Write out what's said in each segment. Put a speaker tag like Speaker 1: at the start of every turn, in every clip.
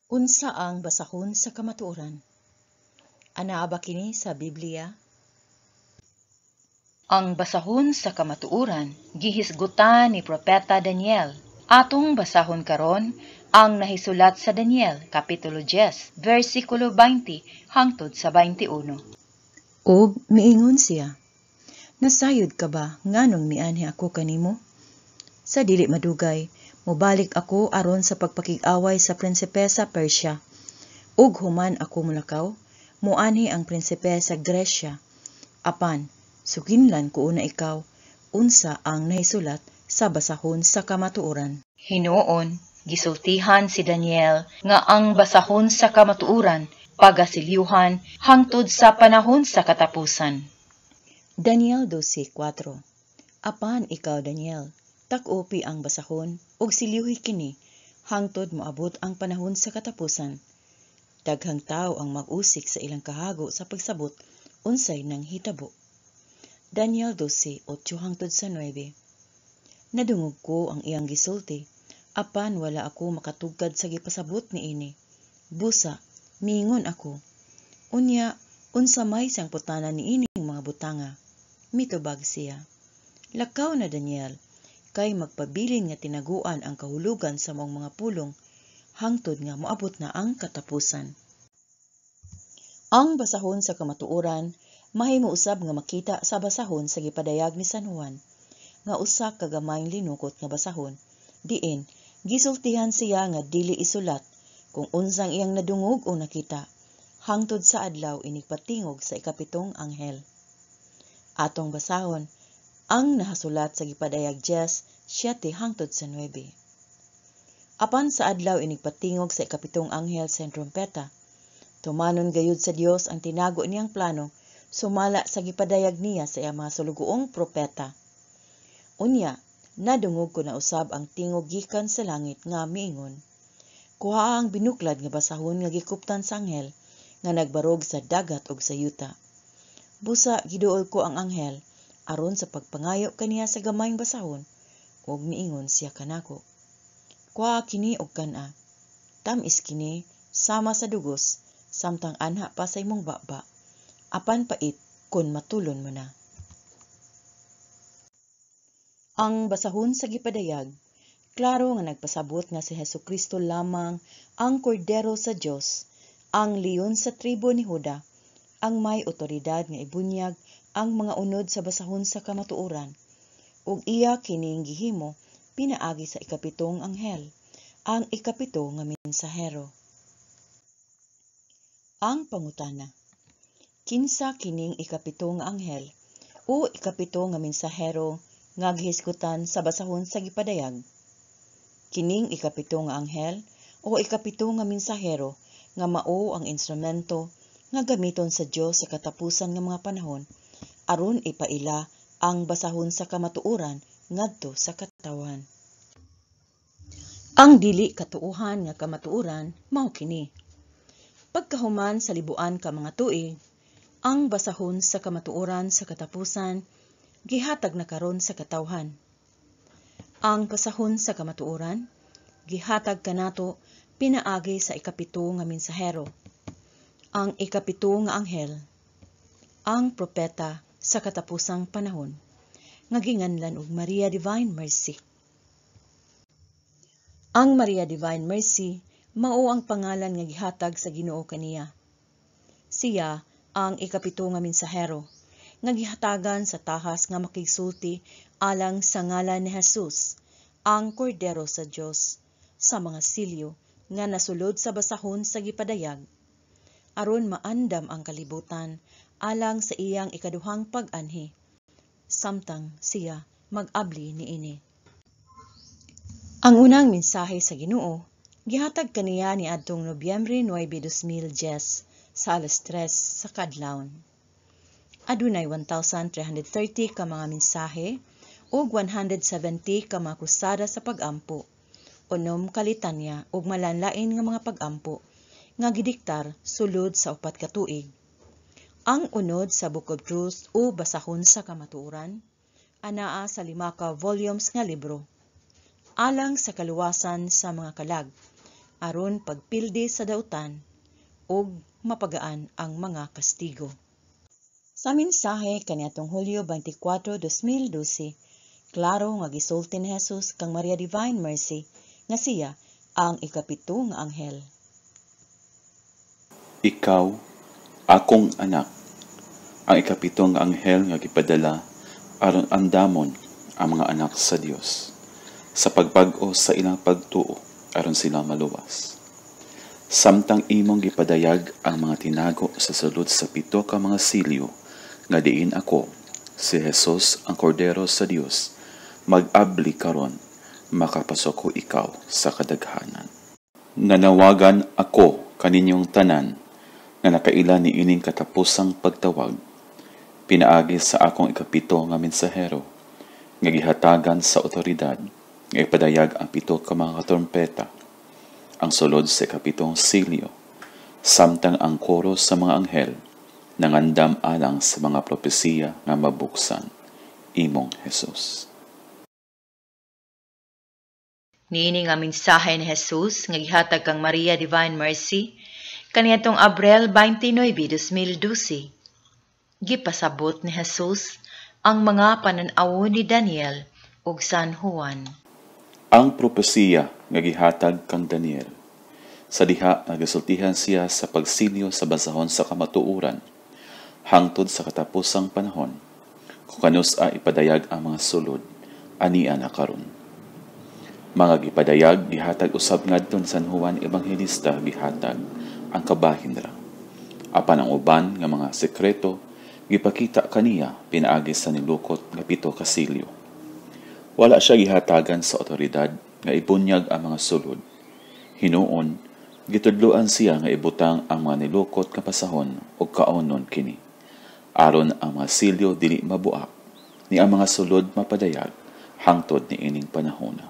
Speaker 1: Unsa ang basahon sa kamatuoran? Anaa ba kini sa Biblia? Ang basahon sa kamatuoran gihisgutan ni Propeta Daniel. Atong basahon karon ang nahisulat sa Daniel kapitulo 10, versikulo 20 hangtod sa 21. Ug miingon siya, "Nasayod ka ba nganong mianhi ako kanimo? Sa dili madugay, mobalik ako aron sa pagpakig-away sa prinsipe sa Persia. Ug human ako molakaw, moanhi ang prinsipe sa Gresya. Apan, suginlan ko una ikaw unsa ang nahisulat sa basahon sa kamatuoran." Hinuon, gisultihan si Daniel nga ang basahon sa kamatuoran pagasilyuhan hangtod sa panahon sa katapusan. Daniel 12:4. Apan ikaw, Daniel, tak-opi ang basahon ug silyuhi kini hangtod moabot ang panahon sa katapusan. Daghang tawo ang mag-usik sa ilang kahago sa pagsabot unsay nanghitabo. Daniel 12:8 hangtod sa 9. Nadungog ko ang iyang gisulti, apan wala ako makatugkad sa gipasabot niini. Busa, miingon ako, "Unya, unsa may sangputanan niining mga butanga?" Mitubag siya, "Lakaw na, Daniel, kay magpabilin nga tinaguan ang kahulugan sa maong mga pulong hangtod nga moabot na ang katapusan." Ang basahon sa kamatuoran mahimo usab nga makita sa basahon sa gipadayag ni San Juan, nga usa ka gamayng linukot nga basahon, diin gisultihan siya nga dili isulat kung unsang iyang nadungog o nakita hangtod sa adlaw inigpatingog sa ikapitong anghel. Atong basahon ang nahasulat sa gipadayag 10:7 hangtod sa 9. Apan sa adlaw inigpatingog sa ikapitong anghel sa trumpeta, tumanon gayud sa Dios ang tinago niyang plano sumala sa gipadayag niya sa iyang mga sulugoong propeta. Unya, nadungog ko na usab ang tingog gikan sa langit nga miingon, "Kuhaa ang binuklad nga basahon nga gikuptan sa anghel nga nagbarog sa dagat ug sa yuta." Busa giduol ko ang anghel aron sa pagpangayo kaniya sa gamayng basahon, ug miingon siya kanako, "Kuhaa kini og kan-a. Tam-is kini sama sa dugos samtang anha pa sa imong baba, apan pait kon matulon mo na." Ang basahon sa gipadayag, klaro nga nagpasabot nga si Hesukristo lamang ang Kordero sa Dios, ang leon sa tribo ni Juda, ang may otoridad nga ibunyag ang mga unod sa basahon sa kamatuoran, ug iya kining gihimo pinaagi sa ikapitong anghel, ang ikapito nga mensahero. Ang pangutana: kinsa kining ikapito nga anghel o ikapito nga mensahero nga gihisgutan sa basahon sa gipadayag? Kining ikapito nga anghel o ikapito nga mensahero nga mao ang instrumento nga gamiton sa Dios sa katapusan nga mga panahon aron ipaila ang basahon sa kamatuoran ngadto sa katawhan. Ang dili katuohan nga kamatuoran mao kini. Pagkahuman sa libuan ka mga tuig, ang basahon sa kamatuoran sa katapusan gihatag na karon sa katawhan. Ang basahon sa kamatuoran gihatag kanato pinaagi sa ikapito nga mensahero, ang ikapito nga anghel, ang propeta sa katapusang panahon, nga ginganlan og Maria Divine Mercy. Ang Maria Divine Mercy mao ang pangalan nga gihatag sa Ginoo kaniya. Siya ang ikapito nga mensahero nga gihatagan sa tahas nga makigsulti alang sa ngalan ni Jesus, ang Kordero sa Dios, sa mga silyo nga nasulod sa basahon sa gipadayag, aron maandam ang kalibutan alang sa iyang ikaduhang pag-anhi, samtang siya mag-abli niini. Ang unang mensahe sa Ginoo gihatag kaniya niadtong Nobyembre 9, 2010 sa alas 3 sa kadlawon. Adunay 1,330 ka mga mensahe ug 170 ka mga krusada sa pag-ampo, unom ka litanya ug malanlain nga mga pag-ampo nga gidiktar sulod sa 4 ka tuig. Ang unod sa Book of Truth o basahon sa kamatuoran anaa sa 5 ka volumes nga libro. Alang sa kaluwasan sa mga kalag, Aron pagpildi sa dautan ug mapagaan ang mga kastigo. Sa mensahe kaniadtong Hulyo 24, 2012, klaro nga gisulti ni Jesus kang Maria Divine Mercy nga siya ang ikapito nga anghel.
Speaker 2: Ikaw, akong anak, ang ikapito nga anghel nga gipadala aron andamon ang mga anak sa Dios sa pagbag-o sa ilang pagtuo aron sila maluwas. Samtang imong gipadayag ang mga tinago sa sulod sa pito ka mga silyo nga diin ako, si Jesus ang Kordero sa Dios, mag-abli karon makapasuko ikaw sa kadaghanan. Nanawagan ako kaninyong tanan nga nakaila niining katapusang pagtawag, pinaagi sa akong ikapito nga mensahero, nga gihatagan sa otoridad nga ipadayag ang pito ka mga trompeta, ang sulod sa ikapitong silyo, samtang ang koro sa mga anghel nangandam alang sa mga propesiya nga mabuksan. Imong Jesus.
Speaker 1: Niini nga mensahe ni Jesus nga gihatag kang Maria Divine Mercy kaniadtong Abril 29, 2012. Gipasabot ni Jesus ang mga panan-awon ni Daniel ug San Juan.
Speaker 2: Ang propesiya nga gihatag kang Daniel. Sa diha nga gisultihan siya sa pagsilyo sa basahon sa kamatuoran hangtod sa katapusang panahon, kung kanus-a ipadayag ang mga sulod, ania na karon. Mga gipadayag gihatag usab ngadto ni San Juan Evangelista, gihatag ang kabahin ra. Apan ang uban nga mga sekreto gipakita kaniya pinaagi sa nilukot nga pito ka silyo. Wala siya gihatagan sa otoridad nga ibunyag ang mga sulod. Hinuon, gitudloan siya nga ibutang ang mga nilukot nga pasahon ug kaunon kini, aron ang mga silyo dili mabuak, ni ang mga sulod mapadayag hangtod niining panahona.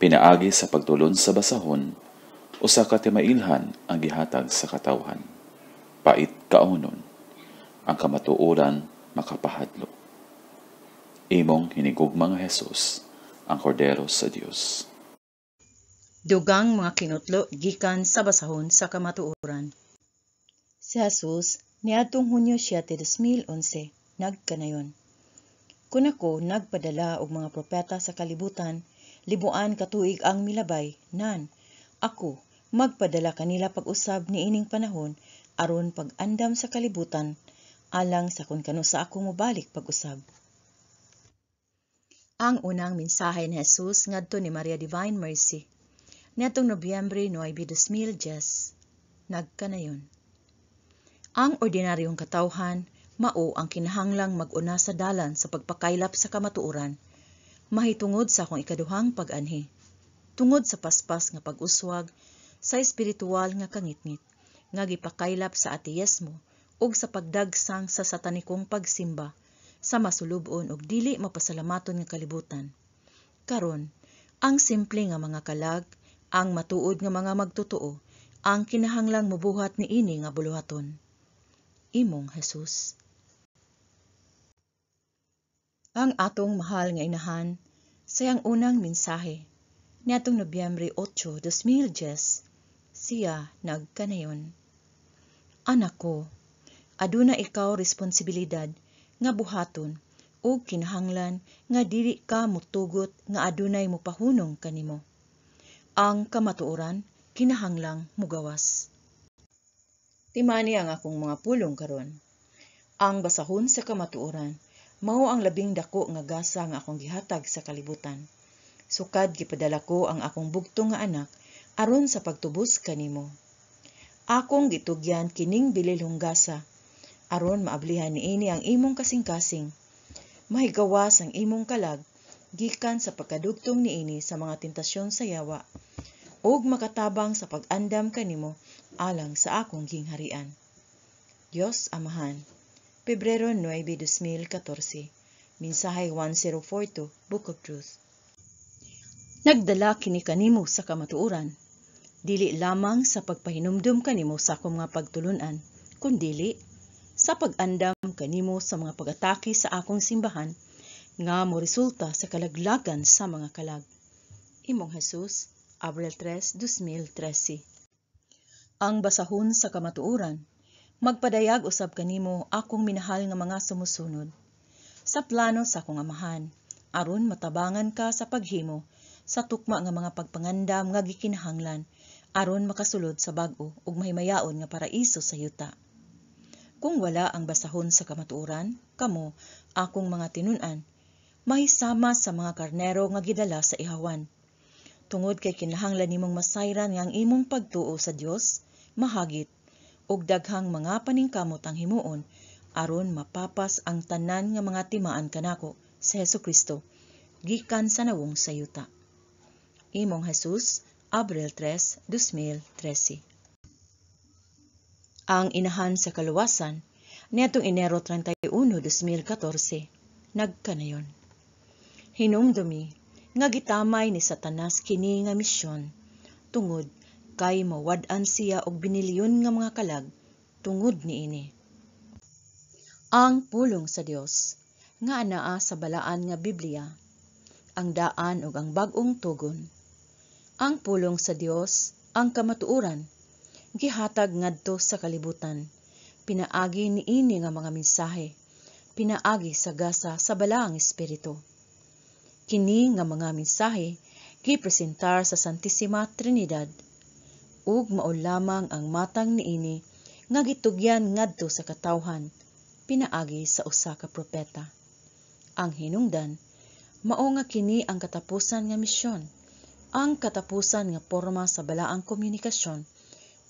Speaker 2: Pinaagi sa pagtulon sa basahon, usa ka timailhan ang gihatag sa katawhan. Pait kaunon, ang kamatuoran makapahadlok. Imong hinigugma nga Jesus, ang Kordero sa Dios.
Speaker 1: Dugang mga kinutlo gikan sa basahon sa kamatuoran. Si Jesus niadtong Hunyo 7, 2011 nagkanayon. Kun ako nagpadala og mga propeta sa kalibutan, libuan ka tuig ang milabay, nan, ako magpadala kanila pag-usab niining panahon aron pag-andam sa kalibutan alang sa kun kanusa ako mobalik pag-usab. Ang unang mensahe ni Jesus ngadto ni Maria Divine Mercy niadtong Nobyembre 9, 2010 nagkanayon. Ang ordinaryong katawhan mao ang kinahanglang mag-una sa dalan sa pagpakaylap sa kamatuoran mahitungod sa akong ikaduhang pag-anhi, tungod sa paspas nga pag-uswag sa espiritual nga kangitngit nga gipakaylap sa ateismo ug sa pagdagsang sa satanikong pagsimba sa masulub-on ug dili mapasalamaton nga kalibutan. Karon, ang simple nga mga kalag, ang matuod nga mga magtotoo, ang kinahanglang mobuhat niini nga buluhaton. Imong Jesus. Ang atong mahal nga inahan sa iyang unang mensahe niadtong Nobyembre 8, 2010, siya nagkanayon. Anak ko, aduna ikaw responsibilidad nga buhaton ug kinahanglan nga dili ka motugot nga adunay mopahunong kanimo. Ang kamatuoran kinahanglang mugawas. Timani ang akong mga pulong karon. Ang basahon sa kamatuoran mao ang labing dako nga gasa nga akong gihatag sa kalibutan. Sukad gipadala ko ang akong bugtong nga anak aron sa pagtubos kanimo. Akong gitugyan kining bililhong gasa aron maablihan niini ang imong kasing-kasing. Mahigawas ang imong kalag gikan sa pagkadugtong niini sa mga tentasyon sa yawa ug makatabang sa pag-andam kanimo alang sa akong gingharian. Dios Amahan, Pebrero 9, 2014. Mensahe 1042, Book of Truth. Nagdala kini kanimo sa kamatuoran, dili lamang sa pagpahinumdum kanimo sa akong mga pagtulun-an, kundili sa pag-andam kanimo sa mga pag-atake sa akong simbahan nga moresulta sa kalaglagan sa mga kalag. Imong Jesus, Abril 3, 2013. Ang basahon sa kamatuoran, magpadayag usab kanimo, akong minahal nga mga sumusunod, sa plano sa akong Amahan, aron matabangan ka sa paghimo sa tukma nga mga pagpangandam nga gikinahanglan aron makasulod sa bag-o ug mahimayaon nga paraiso sa yuta. Kung wala ang basahon sa kamatuoran, kamo, akong mga tinun-an, mahisama sa mga karnero nga gidala sa ihawan. Tungod kay kinahanglan nimong masayran nga ang imong pagtuo sa Dios mahagit ug daghang mga paningkamot ang himuon aron mapapas ang tanan nga mga timaan kanako sa Hesukristo gikan sa nawong sa yuta. Imong Jesus, Abril 3, 2013. Ang Inahan sa Kaluwasan, niadtong Enero 31, 2014, nagkanayon. Hinumdumi nga gitamay ni Satanas kini nga misyon tungod kay mawad-an siya og binilyon nga mga kalag tungod niini. Ang pulong sa Dios nga anaa sa balaan nga Biblia, ang daan ug ang bag-ong tugon. Ang pulong sa Dios, ang kamatuoran, gihatag ngadto sa kalibutan. Pinaagi niini nga mga mensahe, pinaagi sa gasa sa Balaang Espiritu. Kini nga mga mensahe gipresentar sa Santissima Trinidad ug mao lamang ang matang niini nga gitugyan ngadto sa katawhan pinaagi sa usa ka propeta. Ang hinungdan mao nga kini ang katapusan nga misyon, ang katapusan nga porma sa balaang komunikasyon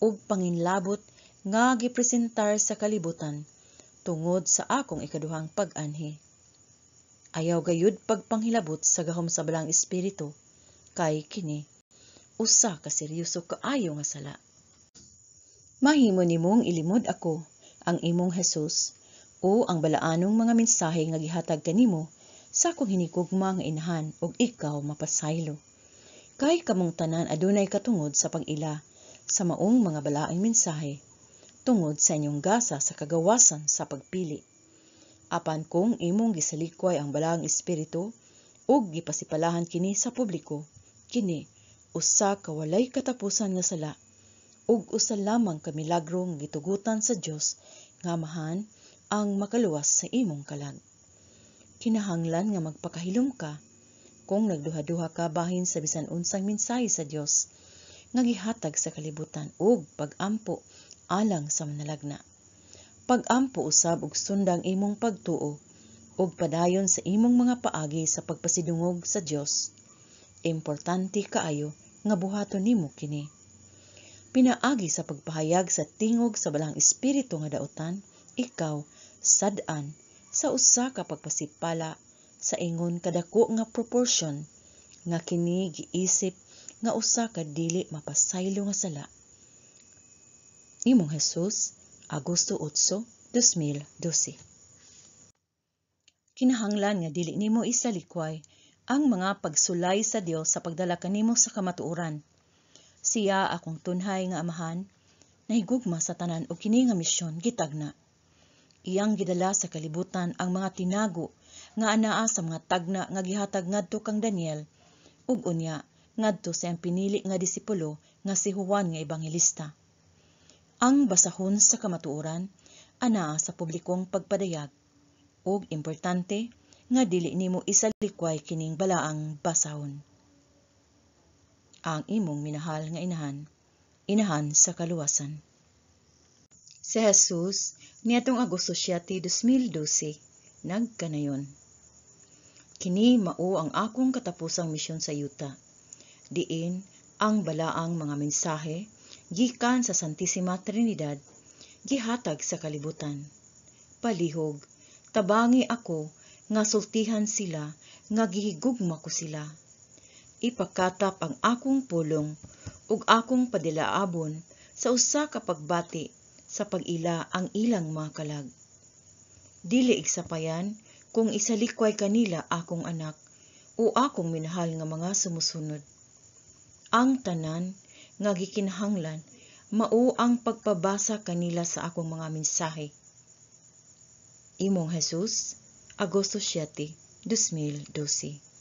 Speaker 1: ug panginlabot nga gipresentar sa kalibutan tungod sa akong ikaduhang pag-anhi. Ayaw gayud pagpanghilabot sa gahom sa Balaang Espiritu, kay kini usa ka seryoso kaayo nga sala. Mahimo nimong ilimod ako, ang imong Jesus, o ang balaanong mga mensahe nga gihatag kanimo sa akong hinigugma nga Inahan ug ikaw mapasaylo. Kay kamong tanan adunay katungod sa pag-ila sa maong mga balaang mensahe tungod sa inyong gasa sa kagawasan sa pagpili. Apan kung imong gisalikway ang Balaang Espiritu ug gipasipalahan kini sa publiko, kini usa ka walay katapusan nga sala ug usa lamang ka milagro nga gitugutan sa Dios nga Amahan ang makaluwas sa imong kalag. Kinahanglan nga magpakahilom ka kung nagduha-duha ka bahin sa bisan unsang mensahe sa Dios nga gihatag sa kalibutan ug pag-ampo alang sa manalagna. Pag-ampo usab og sundang imong pagtuo ug padayon sa imong mga paagi sa pagpasidungog sa Dios. Importante kaayo nga buhaton nimo kini. Pinaagi sa pagpahayag sa tingog sa Balaang Espiritu nga daotan, ikaw sad-an sa usa ka pagpasipala sa ingon kadako nga proporsyon nga kini giisip nga usa ka dili mapasaylo nga sala. Imong Jesus, Agosto 8, 2012. Kinahanglan nga dili nimo isalikway ang mga pagsulay sa Dios sa pagdala kanimo sa kamatuoran. Siya, akong tunhay nga Amahan, nahigugma sa tanan og kini nga misyon gitagna. Iyang gidala sa kalibutan ang mga tinago nga anaa sa mga tagna nga gihatag ngadto kang Daniel ug unya ngadto sa iyang pinili nga disipulo nga si Juan nga Ebanghelista. Ang basahon sa kamatuoran anaa sa publikong pagpadayag ug importante nga dili nimo isalikway kining balaang basahon. Ang imong minahal nga Inahan, Inahan sa Kaluwasan. Si Jesus, niadtong Agosto 7, 2012, nagkanayon. Kini mao ang akong katapusang misyon sa yuta. Diin ang balaang mga mensahe gikan sa Santissima Trinidad gihatag sa kalibutan. Palihog, tabangi ako nga sultihan sila nga gihigugma ko sila. Ipakatap ang akong pulong ug akong padilaabon sa usa ka pagbati sa pag-ila ang ilang mga kalag. Dili igsapayan kung isalikway kanila akong anak o akong minahal nga mga sumusunod. Ang tanan nga gikinahanglan mao ang pagpabasa kanila sa akong mga mensahe. Imong Jesus, Agosto 7, 2012.